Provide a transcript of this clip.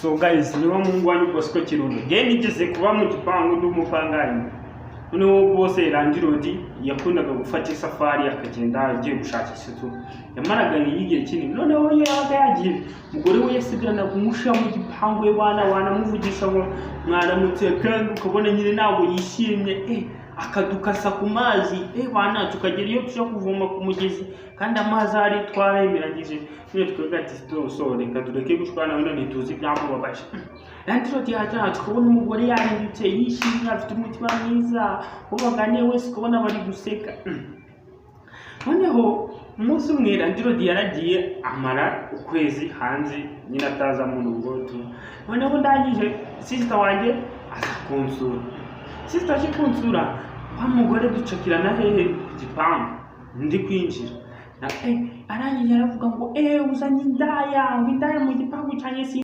So guys, niwo muhungu wanyu Bosco Kirundo. Ngewe nigeze kuba mu gipangu ndi umupangayi. Noneho bose, landlord, yakundaga gufata isafari akagenda agiye gushakisha tu. Yamaraga igihe kinini. Noneho iyo yabaga yagiye, umugore we yasigaranaga umusha mu gipangu we, wana wanamuvugisha ngo "Mwaramutse", kandi ukabona nyine ntabwo yishimye, akadukasa ku mazi, wana tukagera iyo tujya kuvoma ku mugezi kandi amazi ahari twaremeranyije. Nyine twebwe ati "So reka tureke gushwana, wenda ntituzi ibyamubabaje." Landlord yajya, tukabona umugore yahindutse, yishimye, afite umutima mwiza, uwo baganiye wese ukabona bari guseka. Noneho umunsi umwe landlord yaragiye amara ukwezi hanze nyine, ataza mu rugo tu. Noneho ndangije, sister wanjye aza kunsura. Sister aje kunsura, wa mugore ducakirana hehe? Ku gipangu, ndi kwinjira na arangije aravuga ngo "Uzanye indaya", ngo "Indaya mu gipangu cyanjye si